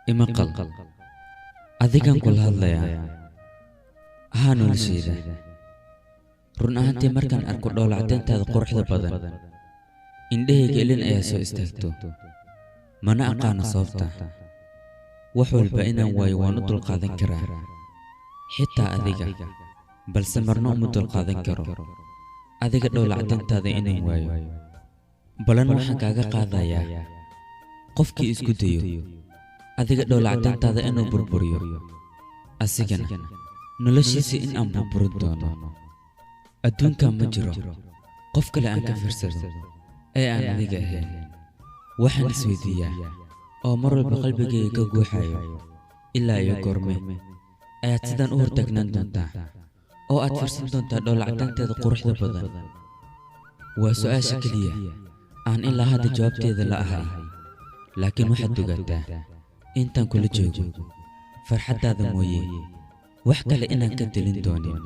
Imaqal, adigaan kula hadlayaa. Haa, noloshayda, run ahaantii markaan arko dhoola caddayntaada quruxda badan, indhahayga ilin ayaa soo istaagto, mana aqaano sababta. Wax walba inaan waayo waan u dulqaadan karaa, xitaa adiga, balse marna uma dulqaadan karo adiga dhoola caddayntaada inaan waayo. Balan waxaan kaaga qaadayaa, qofkii isku dayo adiga dhoola caddayntaada inuu burburiyo, asigana noloshiisa in aan burburin doono. Adduunkan ma jiro qof kale aan ka fiirsado ee aan adiga ahayn. Waxaan isweydiiyaa oo mar walba qalbigayga ka guuxayo, ilaa iyo goorme ayaad sidaan u hortaagnaan doontaa oo aad fiirsan doontaa dhoola caddaynteeda quruxda badan? Waa su'aasha keliya aan ilaa hadda jawaabteeda la ahay, laakiin waxaad ogaataa intaan kula joogo farxaddaada mooye wax kale inaan ka telin doonin.